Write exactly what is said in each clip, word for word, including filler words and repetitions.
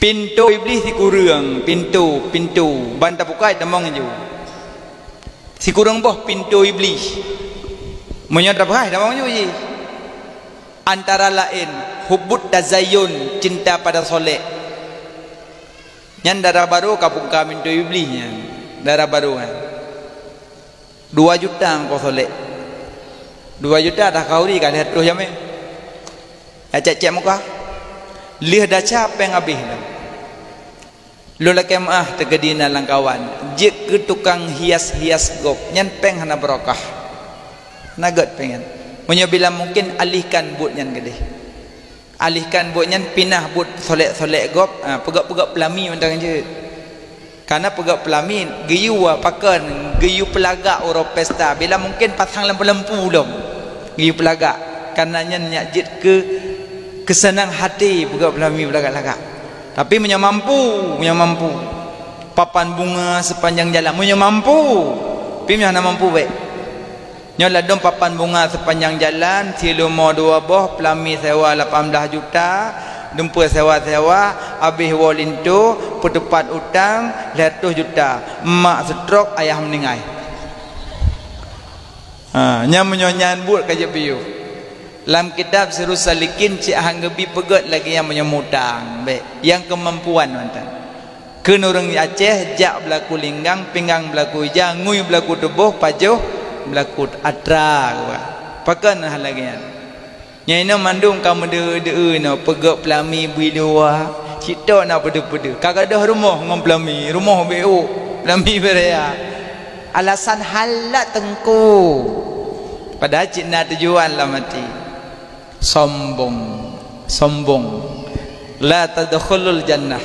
Pintoe Iblih sikureueng, pintoe, pintoe, ban tapukai tamong ju. Sikureueng boh pintoe Iblih. Meunyoe tapukai tamong ju jih. Antara laén, hubbut tazayyun, cinta pada solek. Nyan dara barô ka bungka pintoe Iblih nyan. Dara barô nyan. Dua juta engkau solek. Dua juta dah khauri ka lheueh troh jamé. Ya cek-cek muka. Lheueh daca péng habéh lom. Lôn lakée meuáh teukeudi na lam kawan, jeuet keu tukang hias-hias gob, nyan péng hana barokah. Hana gét péng nyan. Meunyoe bila mungkin alihkan buet nyan keudeh. Alihkan buet nyan pinah buet solek-solek gob, ha, peugét-peugét peulami mantong jeuet. Kana peugét peulami geuyue pakon, geuyue peulagak uroe pesta, bila mungkin pasang lampu-lampu lom. Geuyue peulagak. Kana nyan nyak jeuet keu keuseunang hati peugét peulami peulagak-lagak. Tapi meunyoe mampu, meunyoe mampu, papan bunga sepanjang jalan, meunyoe mampu, tapi meunyoe hana mampu bék. Nyoe ladôm papan bunga sepanjang jalan, silumo dua boh, peulami sewa lapan belas juta, dumpeue sewa-sewa, habéh woe linto, peuteupat utang lhèe reutôh juta, mak stroke, ayah meuninggai. Ha, nyan meunyoe nyan buet ka jeuet piôh. Lam kitab Sirus Salikin cit han geubi peugét lagèe nyan meunyoe mutang, bék. Nyang keumampuan mantong. Kheun ureueng Aceh, jak beulaku linggang, pinggang beulaku ija, ngui beulaku tuboh, pajoh beulaku atra, geuba. Pakon hana lagèe nyan. Nyang inoe mandum ka meudeu-deu inoe, peugét peulami bui luwa, cit tok na peudeu-peudeu. Ka gadôh rumoh ngon peulami, rumoh bék ôk, peulami beu raya. Alasan hana teungku. Padahai cit na tujuan lam até. Sombong, sombong. La tadkhulul jannah.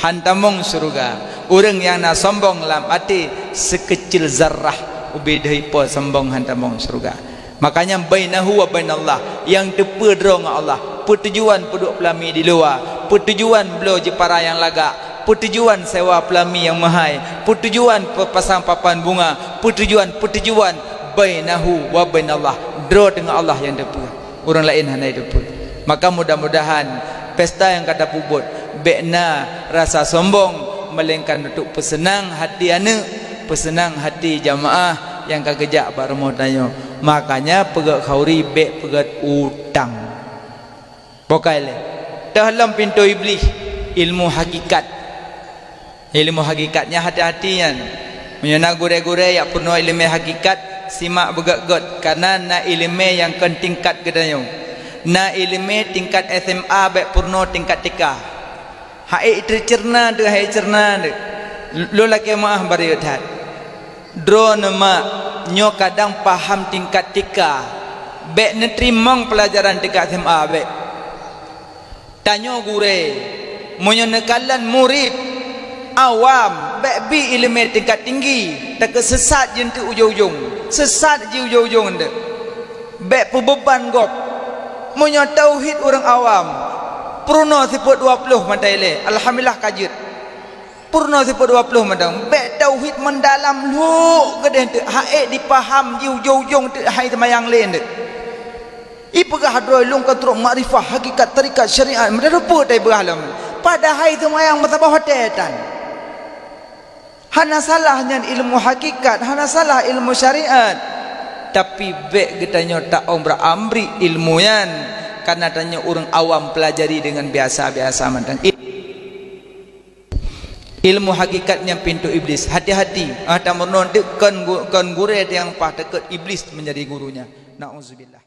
Han tamong syeuruga. Ureueng nyang na sombong lam até sikeucil zarrah, ubé deuh ipo sombong han tamong syeuruga. Makanya bainahu wa bainallah, nyang teupeue droe ngon Allah. Peutujuan peuduek peulami di luwa, peutujuan bloe jipara nyang lagak, peutujuan sewa peulami nyang meuhai, peutujuan peupasang papan bunga, peutujuan, peutujuan bainahu wa bainallah, droe teungoh Allah nyang teupeue. Ureueng laén hana jiteupeue. Maka mudah-mudahan pesta nyang ka tapeubuet bék na rasa sombong, melainkan untuk peuseunang hati aneuk, peuseunang hati jamaah nyang ka geujak bak rumoh tanyoe. Makanya peugét khauri bék peugét utang. Bokai lé. Teuh lom pintoe Iblih, ilmu hakikat. Ilmu hakikat nyan hati-hati nyan. Meunyoe na gurée-gurée jak peurunoe ileumé hakikat, simak beugét-gét, kareuna na ileumé nyang kon tingkat geutanyoe. Na ileumé tingkat S M A bék peurunoe tingkat T K. Hai teuceurna teuh, hai ceurna teuh. Lôn lakée meuáh bari that. Droeneuh mak nyoe kadang paham tingkat T K. Bék neuteurimong peulajaran tingkat S M A bék. Tanyoe gurée, meunyoe neukalon murit awam, bék bi ileumé tingkat tinggi, takeu seusat jeuet teuk ujong-ujong, seusat jih ujong-ujong teuk. Bék peubeuban gob. Meunyoe tauhid ureueng awam, peurunoe sifeuet dua ploh mantong ilée, alhamdulillah ka jeuet. Peurunoe sifeuet dua ploh mantong, bék tauhid meudalam lhok keudeh teuk, hai dipaham jih ujong-ujong teuk hai seumayang lé teuk. Ipeugah droe lôn ka trok makrifah, hakikat, tarekat, syariat, meudaroe peue tai peugah lom. Padahai seumayang meusaboh watée tan. Hana salah nyan ilmu hakikat, hana salah ilmu syariat. Tapi bék geutanyoe taombra-ambri ilmu nyan, kareuna tanyoe ureueng awam peulajari deungon biasa-biasa mantong. Ilmu hakikat nyan pintoe Iblis. Hati-hati, ah, tameurunoe teuk kon gu-, kon gurée nyang paih, takot Iblis menjadi gurunya. Nauzubillah.